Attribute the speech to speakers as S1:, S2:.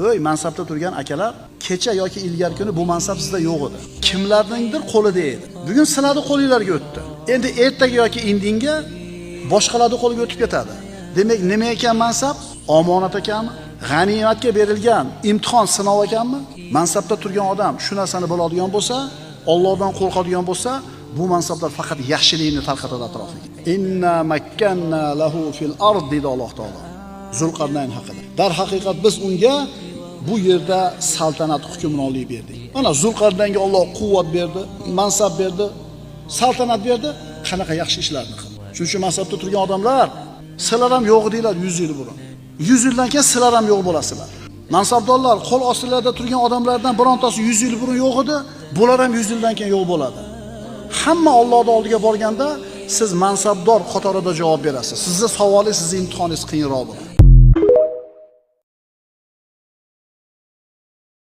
S1: Ey, mansabda turgan akalar, kecha yoki ilgari kuni bu mansab sizda yo'q edi. Kimlarningdir qo'lida edi. Bugun sizlarning qo'lingizga o'tdi. Endi ertaga yoki indinga boshqalarning qo'liga o'tib ketadi. Demak, nima ekan mansab? Omonat ekanmi? G'animatga berilgan imtihon sinov ekanmi? Mansabda turgan odam shu narsani biladigan bo'lsa, Allohdan qo'rqadigan bo'lsa, bu mansablar faqat yaxshilikni tarqatadi atrofiga. Inna makkanna lahu fil ard dedi Alloh taolo. Zulqarnayn haqida. Darhaqiqat biz unga bu yerda saltanat hukmronlik berdik. Mana Zulqarnaynga Alloh quvvat berdi, mansab berdi, saltanat berdi, qanaqa yaxshi ishlarni qildi. Shuning uchun mansabda turgan odamlar, sizlar ham yo'q edinglar 100 yil burun. 100 yildan keyin sizlar ham yo'q bo'lasizlar. Mansabdorlar qo'l ostlarida turgan odamlardan birontasi 100 yil burun yo'q edi, bular ham 100 yildan keyin yo'q bo'ladi. Hamma Allohning oldiga borganda siz mansabdor qatorida javob berasiz. Sizni savolingiz, sizni imtihoningiz qiyinroq bo'ladi.